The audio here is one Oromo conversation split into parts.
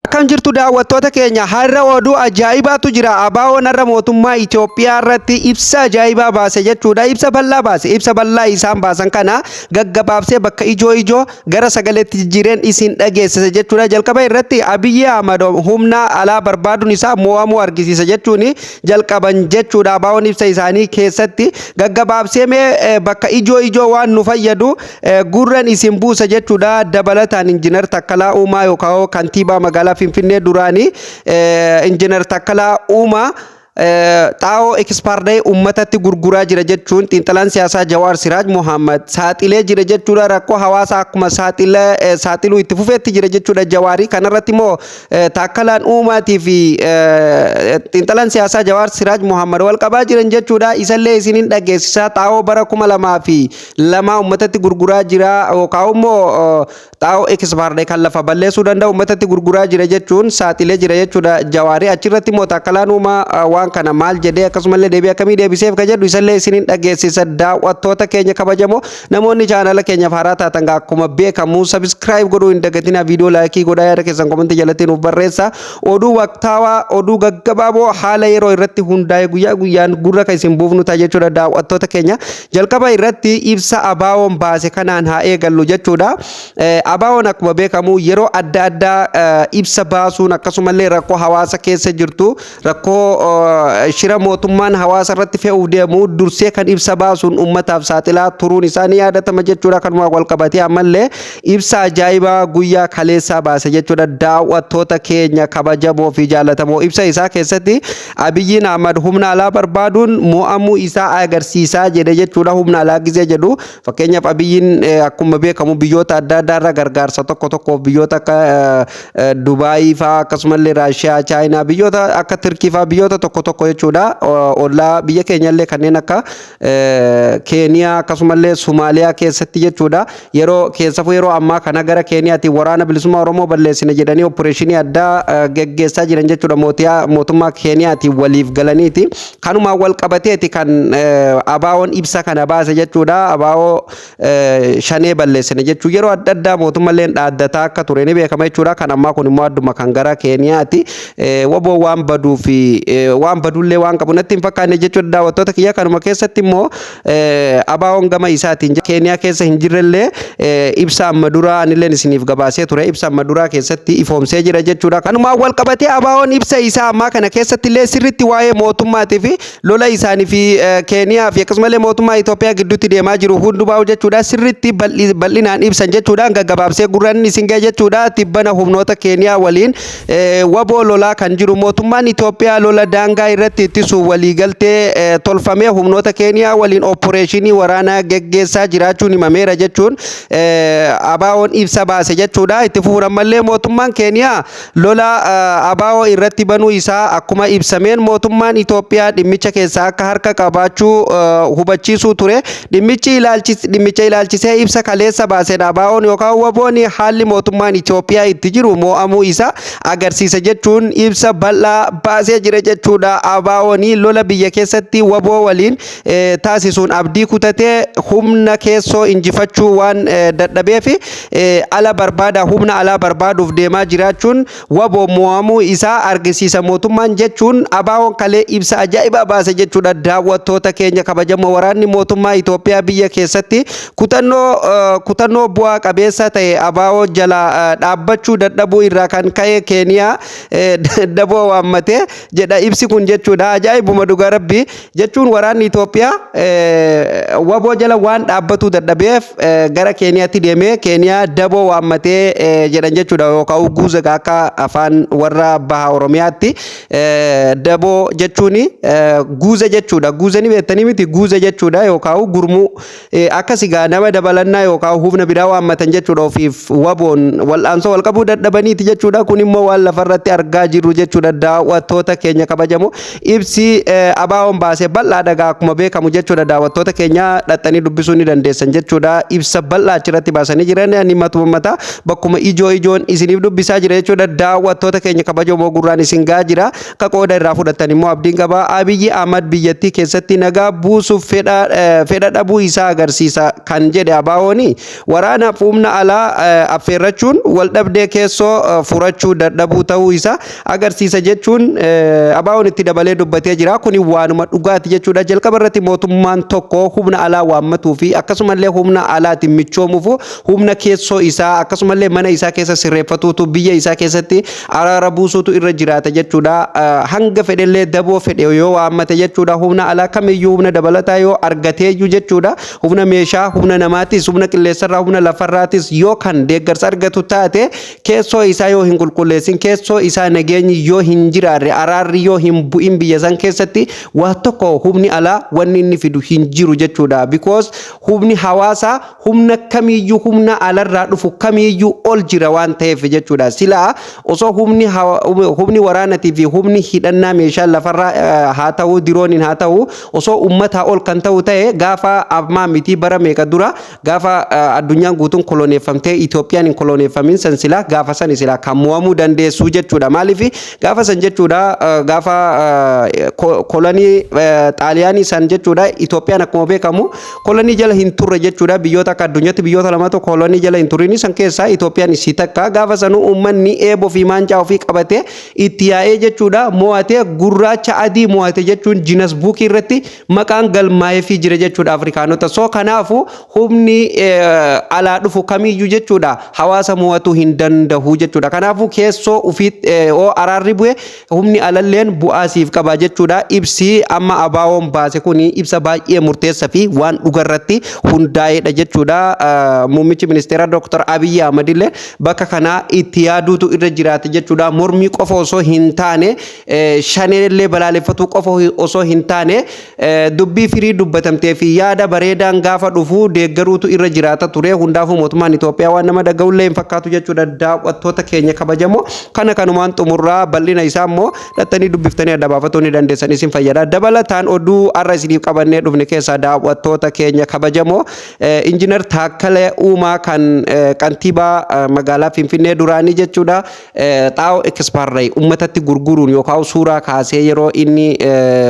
Akkam jirtu daawwattoota keenya? Har'a oduu ajaa'ibaatu jira. ABO'n har'a mootummaa Itoophiyaa irratti ibsa ajaa'ibaa baase jechuudha. Ibsa bal'aa baase. Ibsa bal'aa isaan baasan kana gaggabaabsee bakka ijoo ijoo gara sagaleetti jijjiireen isin dhageessise jechuudha. Jalqaba irratti Abiyyi Ahmad humna alaa barbaaduun isaa mo'amuu argisiisa jechuun jalqaban jechuudha. ABO'n ibsa isaanii keessatti gaggabaabsee mee bakka ijoo ijoo waan nu fayyadu gurran isin buusa jechuudha. Dabalataan Injiinar Takkalaa Uumaa yookaan kantiibaa magaalaa Finfinnee duraanii Injiinar Takkalaa Uumaa xaa'oo expired uummatatti gurguraa jira jechuun xiinxalaan siyaasaa Jawaar Siraaj Mohammad saaxilee jira jechuudha. Rakkoo hawaasaa akkuma saaxiluu itti fufeetti jira jechuudha Jawaarii. Kanarratti immoo Takkalaan Uumaatii fi xiinxalaan siyaasaa Jawaar Siraaj Mohammad wal qabaa jiran jechuudha. Isallee isiniin dhageessisaa. Xaa'oo bara 2002 uummatatti gurguraa jira yookaan immoo xaa'oo expired kan lafa balleessuu danda'u uummatatti gurguraa jira jechuun saaxilee jira jechuudha Jawaarii. Achirratti immoo Takkalaan Uumaa waan kana maal jedhee, akkasumallee deebii akkamii deebiseef ka jedhu isallee isiniin dhageessisa. Daawwattoota keenya kabajamoo, namoonni chaanala keenyaaf haaraa taatan akkuma beekamu subscribe godhuu hin dagatinaa, viidiyoo like godhaa, yaada keessan comment jalatti nuuf barreessa. Oduu waqtaawaa, oduu gaggabaaboo haala yeroo irratti hundaa'e guyyaa guyyaan gurra kan isin buufnu ta'a jechuudha. Daawwattoota keenya, jalqaba irratti ibsa ABO'n baase kanaan haa eegallu jechuudha. ABO'n akkuma beekamu yeroo adda addaa ibsa baasuun, akkasumallee rakkoo hawaasa keessa jirtu, rakkoo shira mootummaan hawaasa irratti fe'uuf deemu dursee kan ibsa baasuun uummataaf saaxilaa turuun isaanii yaadatama jechuudha. Kanuma wal qabatee ammallee ibsa ajaa'ibaa guyyaa kaleessaa baase jechuudha. Daawwattoota keenya kabajamoo fi jaallatamoo, ibsa isaa keessatti Abiyyiin Ahmad humna alaa barbaaduun mo'amuu isaa agarsiisaa jedhe jechuudha. Humna alaa gizee jedhu, fakkeenyaaf Abiyyiin akkuma beekamu biyyoota adda addaa irraa gargaarsa tokko tokko, biyyoota akka Dubaayii fa'aa, akkasumallee Raashiyaa, Chaayinaa, biyyoota akka Turkii fa'aa, biyyoota tokko tokko jechuudha. Ollaa biyya keenyallee kanneen akka Keeniyaa akkasumallee Somaaliyaa keessatti jechuudha. Yeroo keessafuu yeroo ammaa kana gara Keeniyaatiin waraana bilisummaa Oromoo balleessine jedhanii opereeshinii addaa geggeessaa jiran jechuudha. Mootummaa Keeniyaatiin waliif galaniiti. Kanumaan wal qabateeti kan ABO'n ibsa kana baase jechuudha. ABO shanee balleessine jechuun yeroo adda addaa mootummalleen dhaaddataa akka ture ni beekama jechuudha. Kan ammaa kun immoo adduma kan gara Keeniyaati. Waboo waan baduu fi waan badullee waan qabu natti hin fakkaanne jechuudha, daawwattoota kiyya. Kanuma keessatti immoo ABO'n gama isaatiin Keeniyaa keessa hin jirrellee ibsa amma duraa anilleen isiniif gabaasee ture. Ibsa amma duraa keessatti ifoomsee jira jechuudha. Kanumaan wal qabatee ABO'n ibsa isaa ammaa kana keessatti illee sirriitti waa'ee mootummaatii fi lola isaanii fi Keeniyaa fi akkasumallee mootummaa Itoophiyaa gidduutti deemaa jiru hundumaa jechuudha sirriitti bal'inaan ibsan jechuudha. Gaggabaabsee gurran isin ga'e jechuudha. Tibbana humnoota Keeniyaa waliin waboo lolaa kan jiru mootummaan Itoophiyaa lola daangaa irratti ittisu waliigaltee tolfamee humnoota Keeniyaa waliin opereeshinii waraanaa geggeessaa jiraachuun himameera jechuun ABO'n ibsa baase jechuudha. Itti fufuun ammallee mootummaan Keeniyaa lola ABO irratti banuu isaa akkuma ibsameen mootummaan Itoophiyaa dhimmicha keessaa akka harka qabaachuu hubachiisuu ture. Dhimmicha ilaalchisee ibsa kaleessa baaseen ABO'n yookaan WBO'n haalli mootummaan Itoophiyaa itti jiru mo'amuu isaa agarsiisa jechuun ibsa bal'aa baasee jira jechuudha. ABO'n lola biyya keessatti WBO waliin taasisuun abdii kutatee humna keessoo injifachuu waan dadhabeef ala barbaada, humna alaa barbaaduuf deemaa jiraachuun WBO mo'amuu isaa argisiisa mootummaan jechuun ABO'n kalee ibsa ajaa'ibaa baase jechuudha. Daawwattoota keenya kabajamoo, waraanni mootummaa Itoophiyaa biyya keessatti kutannoo bu'aa qabeessa ta'e ABO jala dhaabbachuu dadhabuu irraa kan ka'e Keeniyaa daboo waammatee jedha ibsi kun jechuudha. Ajaa'ibuma dhugaa rabbi jechuun waraanni Itoophiyaa WBO jala waan dhaabbatuu dadhabeef gara Keeniyaatti deemee Keeniyaa daboo waammatee jedhan jechuudha, yookaan guuza akka afaan warra baha Oromiyaatti daboo jechuun guuza jechuudha. Guuza ni beektanii miti? Guuza jechuudha yookaan gurmuu akkas egaa nama dabalannaa yookaan humna biraa waammatan jechuudha. Ofiif WBOn wal'aansoo wal qabuu dadhabaniiti jechuudha. Kun immoo waan lafarratti argaa jirru jechuudha, daawwattoota keenya kabajamoo. deemu. Ibsi ABO'n baasee bal'aa dhagaa akkuma beekamu jechuudha. Daawwattoota keenya, dhaxxanii dubbisuu ni dandeessan jechuudha. Ibsa bal'aa achirratti baasanii jiran ani matuma mata bakkuma ijoo ijoon isiniif dubbisaa jira jechuudha. Daawwattoota keenya kabajamoo, gurraan isin gaa jira. Akka qooda irraa fudhatan immoo abdiin qaba. Abiyyi Ahmad biyyattii keessatti nagaa buusuuf fedha dhabuu isaa agarsiisa kan jedhe ABO'n, waraanaaf humna alaa affeerrachuun waldhabdee keessoo furachuu dadhabuu ta'uu isaa agarsiisa jechuun ABO'n itti dabalee dubbatee jira. Kuni waanuma dhugaati jechuudha. Jalqaba irratti mootummaan tokko humna alaa waammatuu fi akkasumallee humna alaatiin michoomuuf humna keessoo isaa akkasumallee mana isaa keessa sirreeffatuutu, biyya isaa keessatti araara buusuutu irra jiraata jechuudha. Hanga fedhellee daboo fedhe yoo waammate jechuudha, humna alaa kamiyyuu humna dabalataa yoo argateeyyuu jechuudha, humna meeshaa, humna namaatis, humna qilleensarraa, humna lafarraatis yoo kan deeggarsa argatu taate, keessoo isaa yoo hin qulqulleessin, keessoo isaa nageenyi yoo hin jiraarre, araarri yoo hin bu'in biyya san keessatti, waa tokko humni alaa wanni inni fidu hin jiru jechuudha. Because humni hawaasaa humna kamiyyuu, humna alarraa dhufu kamiyyuu ol jira waan ta'eef jechuudha. Silaa osoo humni waraanatii fi humni hidhannaa meeshaa lafarraa haa ta'u, dirooniin haa ta'u, osoo uummataa ol kan ta'u ta'e, gaafa ammaa miti, bara meeqa dura gaafa addunyaan guutuun koloneeffamtee Itoophiyaan hin koloneeffamin san, silaa gaafa san silaa kan mo'amuu dandeessu jechuudha. Maaliif gaafa san jechuudha, gaafa kolonii Xaaliyaanii san jechuudha, Itoophiyaan akkuma beekamu kolonii jala hin turre jechuudha. Biyyoota akka addunyaatti biyyoota lamatu kolonii jala hin turin, san keessaa Itoophiyaan isii takka. Gaafa sanuu uummanni eeboo fi maancaa ofii qabatee itti yaa'ee jechuudha, mo'atee, gurraacha adii mo'ate jechuun Guinness Bookii irratti maqaan galmaa'eefii jira jechuudha Afrikaanota. So kanaafu humni alaa dhufu kamiyyuu jechuudha hawaasa mo'atuu hin danda'u jechuudha. Kanaafuu keessoo ofii oo araarri bu'e humni alalleen bu'aa siif qaba jechuudha. Ibsi amma ABO'n baase kuni ibsa baay'ee murteessaa fi waan dhugarratti hundaa'edha jechuudha. Muummichi ministeera Dr. Abiyyi Ahmad illee bakka kanaa itti yaaduutu irra jiraate jechuudha. Mormii qofa osoo hin taane, shaneellee balaaleffatuu qofa osoo hin taane, dubbii firii dubbatamtee fi yaada bareedaan gaafa dhufu deeggaruutu irra jiraata ture. Hundaafuu mootummaan Itoophiyaa waan nama dhaga'ullee hin fakkaatu jechuudha. Daawwattoota keenya kabajamoo, kana kanumaan xumurraa. Bal'ina isaa immoo dhattanii dubbiftanii adda baafatuu ni dandeessan, isin fayyada. Dabalataan oduu har'a isiniif qabannee dhufne keessaa, daawwattoota keenya kabajamoo, Injiinar Taakkalee Uumaa kan kantiibaa magaalaa Finfinnee duraanii jechuudha. Xaa'oo expired uummatatti gurguruun yookaan suuraa kaasee yeroo inni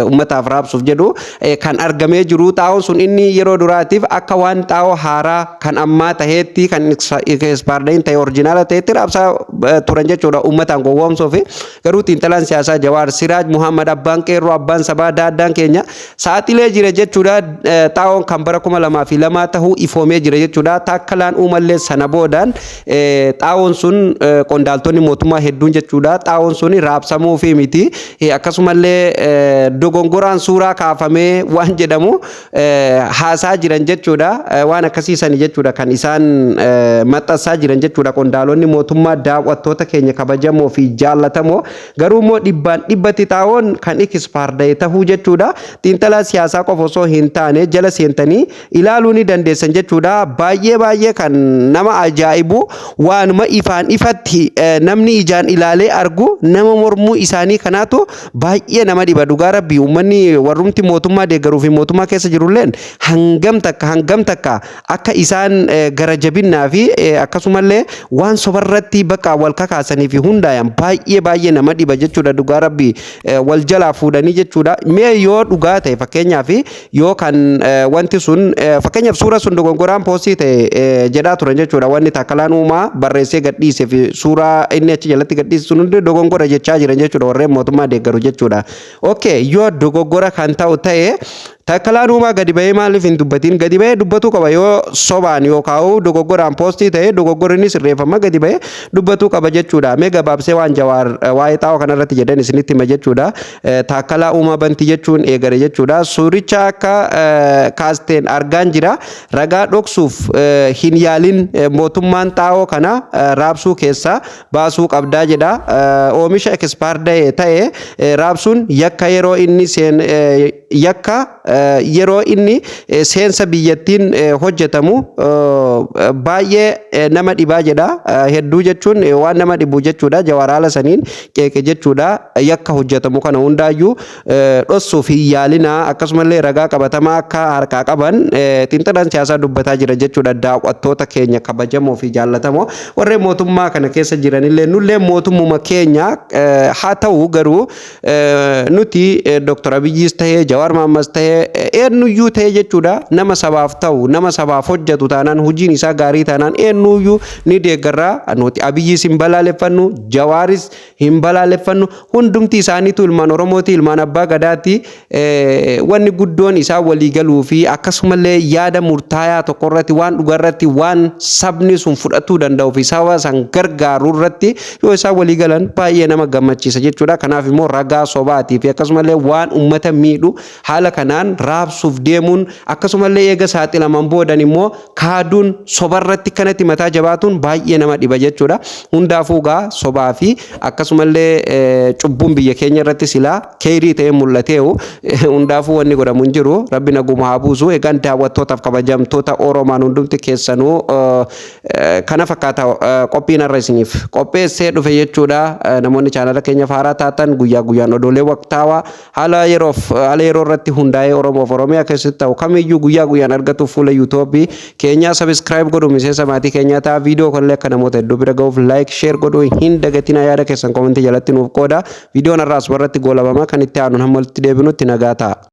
uummataaf raabsuuf jedhu kan argamee jiru. Xaa'oon sun inni yeroo duraatiif akka waan xaa'oo haaraa kan ammaa taheetti, kan expired ta'e, original ta'etti raabsaa turan jechuudha uummataan gowwoomsuuf. Garuu xiinxalaan siyaasaa Jawaar Siraaj Muhammad, abbaan qeerroo, abbaan sabaa, daaddaan keenya saaxilee jira jechuudha. Xaa'oon kan bara 2002 tahuu ifoomee jira jechuudha. Taakkalaan Uumallee sana boodaan xaa'oon sun, qondaaltonni mootummaa hedduun jechuudha, xaa'oon sun raabsamuu fi miti, akkasumallee dogongoraan suuraa kaafamee waan jedhamu haasaa jiran jechuudha. Waan akkasiisani jechuudha kan isaan maxxansaa jiran jechuudha qondaalonni mootummaa, daawwattoota keenya kabajamoo fi jaallatamoo. Garuu immoo dhibbaan dhibbatti xaa'oon kan expired tahuu jechuudha. Xiinxalaa siyaasaa qofa osoo hin taane jala seentanii ilaaluu ni dandeessan jechuudha. Baay'ee baay'ee kan nama ajaa'ibu, waanuma ifaan ifatti namni ijaan ilaalee argu nama mormuu isaanii kanaatu baay'ee nama dhiba. Dhugaa rabbii, uummanni warrumti mootummaa deeggaruu fi mootummaa keessa jirulleen hangam takka akka isaan gara jabinnaa fi akkasumallee waan sobarratti bakka wal kakaasanii fi hundaayan baay'ee baay'ee nama dhiba jechuudha. Dhugaa rabbii, wal jalaa fuudhanii jechuudha. Mee yoo dhugaa ta'e, fakkeenyaaf yoo kan wanti sun, fakkeenyaaf suura sun dogongoraan post ta'e jedhaa turan jechuudha. Wanni Taakkalaan Uumaa barreessee gadhiisee fi suuraa inni achi jalatti gadhiise sun hundi dogongora jechaa jiran jechuudha warreen mootummaa deeggaru jechuudha. Okay, yoo dogoggora kan ta'u ta'e, Taakkalaan Uumaa gadi bahee maaliif hin dubbatin? Gadi bahee dubbatuu qaba. Yoo sobaan yookaan dogoggoraan post ta'e, dogoggorri inni sirreeffama, gadi bahee dubbatuu qaba jechuudha. Mee gabaabsee waan Jawaar waa'ee xaa'oo kanarratti jedhan isinitti hima jechuudha. Taakkalaa Uumaa banti jechuun eegale jechuudha. Suuricha akka kaasteen argaan jira. Ragaa dhoksuuf hin yaalin, mootummaan xaa'oo kana raabsuu keessaa baasuu qabdaa jedha. Oomisha expired ta'e raabsuun yakka yeroo inni seen yakka Yeroo inni seensa biyyattiin hojjetamu baay'ee nama dhibaa jedha. Hedduu jechuun waan nama dhibu jechuudha. Jawaar haala saniin qeeqe jechuudha. Yakka hojjetamu kana hundaayyuu dhossuuf hin yaalinaa, akkasumallee ragaa qabatamaa akka harkaa qaban xiinxalaan siyaasaa dubbataa jira jechuudha. Daawwattoota keenya kabajamoo fi jaallatamoo, warreen mootummaa kana keessa jiranillee, nullee mootummuma keenya haa ta'u, garuu nuti Dr. Abiyyis ta'ee, Jawaar Maammas ta'ee, eenyuyyuu ta'ee jechuudha, nama sabaaf ta'u, nama sabaaf hojjetu taanaan, hojiin isaa gaarii taanaan, eenyuyyuu ni deeggarraa. Nuti Abiyyis hin balaaleffannu, Jawaaris hin balaaleffannu. Hundumti isaaniitu ilmaan Oromooti, ilmaan abbaa gadaati. Wanni guddoon isaa walii galuu fi akkasumallee yaada murtaayaa tokko irratti, waan dhugarratti, waan sabni sun fudhatuu danda'u fi saba san gargaaru irratti yoo isaan walii galan baay'ee nama gammachiisa jechuudha. Kanaaf immoo ragaa sobaatii fi akkasumallee waan ummata miidhu haala kanaan raabsuuf deemuun, akkasumallee eega saaxilaman boodan immoo kaaduun, sobarratti kanatti mataa jabaatuun baay'ee nama dhiba jechuudha. Hundaafuu gaa sobaa fi akkasumallee cubbuun biyya keenya irratti silaa keeyrii ta'ee mul'ateehu, hundaafuu wanni godhamu hin jiru. Rabbi naguma haa buusu. Egaan daawwattootaaf kabajamtoota Oromaan hundumti keessanuu, kana fakkaata qophiin har'a isiniif qopheessee dhufe jechuudha. Namoonni chaanala keenya haaraa taatan, guyyaa guyyaan odoolee waqtaawaa haala yeroof haala yeroo irratti hundaa'ee Oromoof Oromiyaa keessatti ta'u kamiyyuu guyyaa guyyaan argatuuf fuula YouTubeii keenyaa subscribe godhu, miseensa maatii keenyaa ta'a. Viidiyoo kanallee akka namoota hedduu bira ga'uuf like, share godhuu hin dagatinaa. Yaada keessan commentii jalatti nuuf qooda. Viidiyoon har'aa asumarratti goolabama. Kan itti aanuun hamma walitti deebinutti nagaa ta'a.